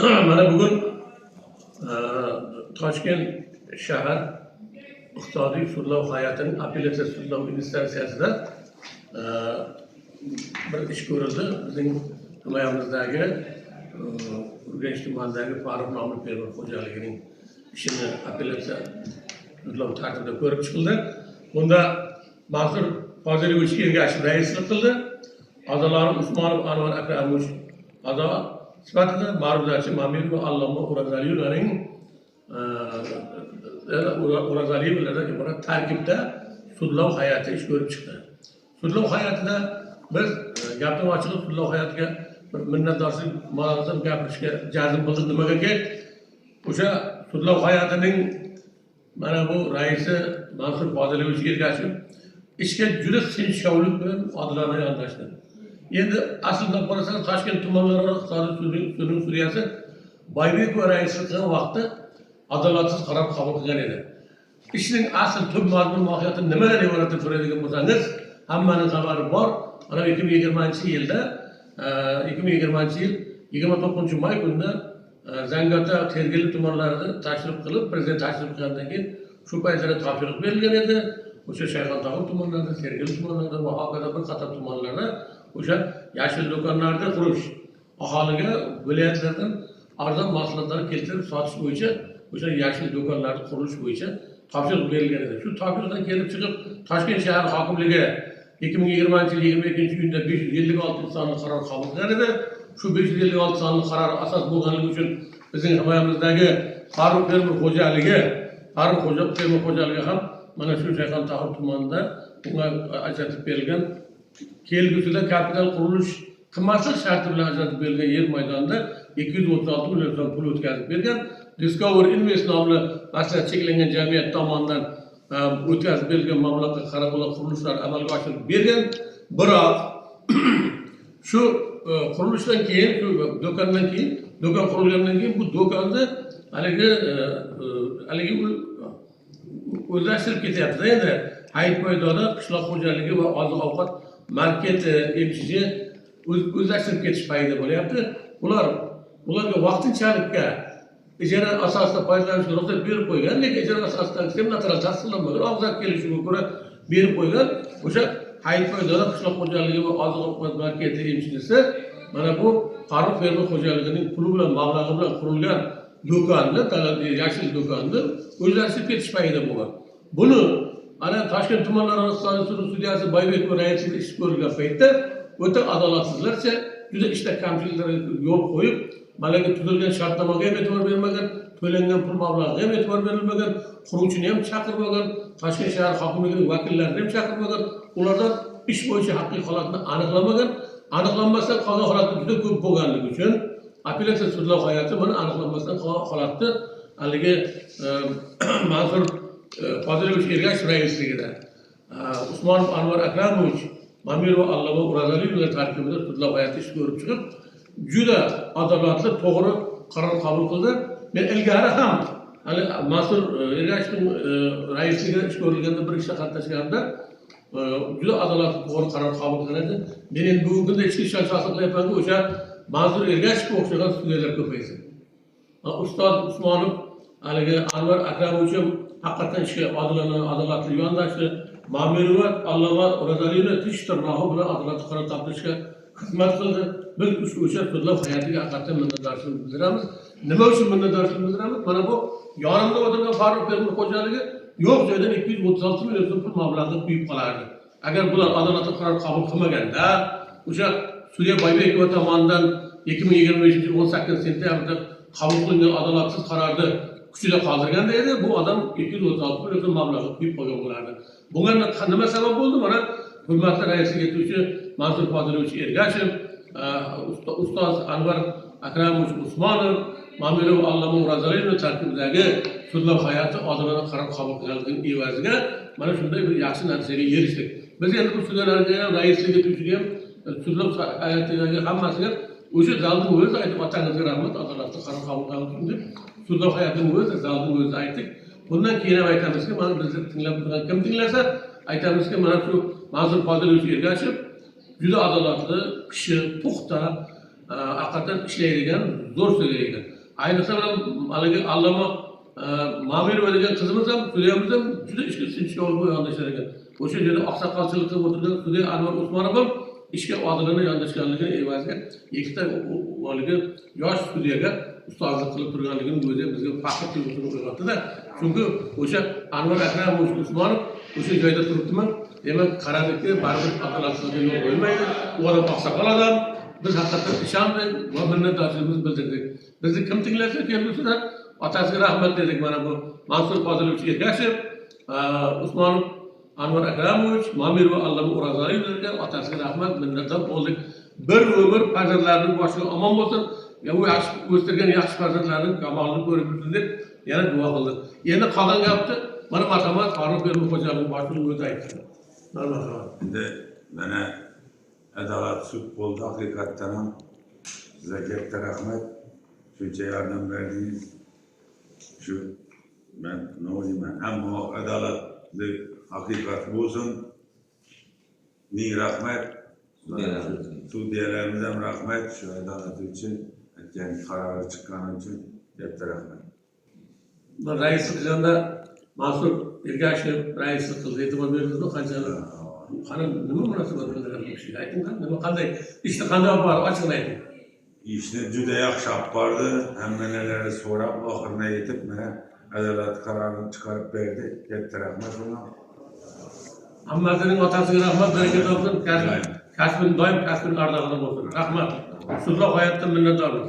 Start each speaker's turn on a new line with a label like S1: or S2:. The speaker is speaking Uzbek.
S1: Mana bugun Toshkent shahar iqtisodiy sudlov hay'atining apellyatsiya sudlov instansiyasida bir ish ko'rildi. Bizning himoyamizdagi Urganch tumanidagi Farruh nomli fermer xo'jaligining ishini apellyatsiya sudlov tartibida ko'rib chiqildi. Bunda Mansur Fozilovich Ergashev raislik qildi. A'zolari Usmonov Anvar Akramovich a'zo sifatida, ma'ruzachi Mamirova Alloma O'razaliyevlarning O'razaliyevlardan iborat tarkibda sudlov hay'ati ish ko'rib chiqdi. Sudlov hay'atida biz gapni ochig'i, sudlov hay'atiga bir minnatdorchilik ma'nosida gapirishga jazm qildik. Nimagaki, o'sha sudlov hay'atining mana bu raisi Mansur Fozilovich Ergashev ishga juda sinchkovlik bilan, odilona yondashdi. Endi aslida qarasangiz, Toshkent tumanlararo iqtisodiy sudining sudyasi Boybekova raislik qilgan vaqtda adolatsiz qaror qabul qilgan edi. Ishning asl tub mazmun mohiyati nimadan iborat deb so'raydigan bo'lsangiz, hammaning xabari bor. Mana 2020-yilda, 2020-yil 29-may kunida Zangiota, Sergeli tumanlarida tashrif qilib, prezident tashrif qilgandan keyin shu paytlarda topshiriq berilgan edi. O'sha Shayxontohur tumanlarida, Sergeli tumanlarida va hokazo bir qator tumanlarda o'sha yashil do'konlarni qurish, aholiga viloyatlardan arzon mahsulotlarni keltirib sotish bo'yicha o'sha yashil do'konlarni qurilish bo'yicha topshiriq berilgan edi. Shu topshiriqdan kelib chiqib, Toshkent shahar hokimligi 2020-yil 22-iyunda 556 sonli qaror qabul qilgan edi. Shu 556 sonli qaror asos bo'lganligi uchun bizning himoyamizdagi Farruh fermer xo'jaligi, Farruh xo'ja fermer xo'jaligi ham mana shu Shayxontohur tumanida unga ajratib berilgan, kelgusida kapital qurilish qilmaslik sharti bilan ajratib berilgan yer maydonida 236 million so'm pul o'tkazib bergan. Discover Invest nomli maslahat cheklangan jamiyat tomonidan o'tkazib berilgan mablag'ga qarab ular qurilishlar amalga oshirib bergan. Biroq shu qurilishdan keyin, shu do'kondan keyin, do'kon qurilgandan keyin bu do'konni haligi o'zlashtirib ketyaptida. Endi Hayitboy doda qishloq xo'jaligi va oziq ovqat marketi МЧЖ o'zlashtirib ketish payida bo'lyapti. Ularga vaqtinchalikka ijara asosida foydalanishga ruxsat berib qo'ygan, lekin ijara asosida ham notarial tasdiqlanmagan, og'zaki kelishuvga ko'ra berib qo'ygan. O'sha Hayitboy doda qishloq xo'jaligi va oziq ovqat marketi МЧЖ si mana bu Farruh fermer xo'jaligining puli bilan, mablag'i bilan qurilgan do'konni, yashil do'konni o'zlashtirib ketish payida bo'lgan. Buni ana Toshkent tumanlararo iqtisodiy sudi sudyasi Boybekova raisligida ish ko'rilgan paytda o'ta adolatsizlarcha, juda ishda kamchiliklarga yo'l qo'yib, malaka tuzilgan shartnomaga ham e'tibor bermagan, to'langan pul mablag'iga ham e'tibor berilmagan, quruvchini ham chaqirmagan, Toshkent shahar hokimligining vakillarini ham chaqirmagan, ulardan ish bo'yicha haqiqiy holatni aniqlamagan. Aniqlanmasdan qolgan holatni juda ko'p bo'lganligi uchun apellyatsiya sudlov hay'ati buni aniqlanmasdan qolgan holatni haligi Mansur Fodilovich Ergashev raisligida Usmonov Anvar Akramovich, Mamirova Alloma O'razaliyevlar tarkibida sudlov hay'ati ish ko'rib chiqib, juda adolatli, to'g'ri qaror qabul qildi. Men ilgari ham hali Mansur Ergashevning raisligida ish ko'rilganda bir ishda qatnashganimda juda adolatli, to'g'ri qaror qabul qilgan edi. Men endi bugungi kunda ichki ishonch hosil qilyapmanki, o'sha Mansur Ergashevga o'xshagan sudyalar ko'paysin. Ustoz Usmonov haligi Anvar Akramovich ham haqiqatdan ishga odilona, adolatli yondashdi. Mamirova Alloma O'razaliyevna tish tirnog'i bilan adolatli qaror toptirishga xizmat qildi. Biz o'sha sudlov hay'atiga haqiqatdan minnatdorchilik bildiramiz. Nima uchun minnatdorchilik bildiramiz? Mana bu yonimda o'tirgan Farruh fermer xo'jaligi yo'q joydan 236 million so'm pul mablag'i quyib qolardi. Agar bular adolatli qaror qabul qilmaganda, o'sha sudya Boybekova tomonidan 2025-yil 18 sentyabrda qabul qilingan adolatsiz qarorni kuchida qoldirganda edi, bu odam 236 million so'm mablag'i quyib qo'ygan bo'lardi. Bunga nima sabab bo'ldi? Mana hurmatli raislik etuvchi Mansur Fodilovich Ergashev, ustoz Anvar Akramovich Usmonov, Mamirov Alloma O'razaliyevni tarkibidagi sudlov hay'ati odilona qaror qabul qilganligining evaziga mana shunday bir yaxshi natijaga erishdik. Biz endi bu sudyalarga ham, raislik etuvchiga ham, sudlov hay'atidagi hammasiga o'sha zalning o'zida aytib, otangizga rahmat, adolatli qaror qabul qilgan deb sudlov hay'atining o'zida, zalning o'zida aytdik. Bundan keyin ham aytamizki, mana bizni tinglab turgan kim tinglasa, aytamizki, mana shu Mansur Fodilovich Ergashev juda adolatli kishi, puxta. Haqiqatdan ishlaydigan zo'r sudya ekan. Ayniqsa bilan haligi Alloma Mamirova degan qizimiz ham, sudyamiz ham juda ishga sinchkov yondashar ekan. O'sha yerda oqsoqolchilik qilib o'tirgan sudya Anvar Usmonov ham ishga odilona yondashganligini evaziga ikkita haligi yosh sudyaga ustozlik qilib turganligini o'zi bizga faxr tuyg'usini uyg'otdida. Chunki o'sha Anvar Akramovich Usmonov o'sha joyda turibdimi, demak, qaradiki, baribir adolatsizlikka yo'l qo'ymaydi. U odam oqsoqol odam. Biz haqiqatdan ishondik va minnatdorchiligimizni bildirdik. Bizni kim tinglasa kelgusida otasiga rahmat dedik. Mana bu Mansur Fozilovich Ergashev, Usmonov Anvar Akramovich, Mamirova Allama O'razaliyevlarga otasiga rahmat, minnatdor bo'ldik. Bir umr farzandlarining boshiga omon bo'lsin ya, u yaxshi o'stirgan yaxshi farzandlarning kamolini ko'rib yursin deb yana duo qildik. Endi qolgan gapni mana, marhamat, Farruh fermer xo'jaligi boshlig'i o'zi aytsin. Mana, marhamat.
S2: Endi mana adolat sud bo'ldi haqiqatdan ham. Sizga katta rahmat. Shuncha yordam berdingiz. Shu men nima deyman, hamma adolatli haqiqat bo'lsin. Ming rahmat. Sudyalarimiz ham rahmat shu adolati uchun, aytgan qarori chiqqani uchun katta rahmat.
S1: Raislik qilganda Mansur Ergashev raislik qildi, e'tibor berdingizmi qanchalik? Qani, nima munosabat bildiradi bu kishiga, ayting, qani, nima, qanday ishni qanday olib bordi, ochiqini ayting.
S2: Ishni juda yaxshi olib bordi. Hamma narsani so'rab, oxirina yetib, mana adolat qarorini chiqarib berdi. Katta rahmat una.
S1: Hammasining otasiga rahmat, baraka topsin, kasbini doim, kasbini ardog'ida bo'lsin. Rahmat. Sudlov hayotdan minnatdormiz.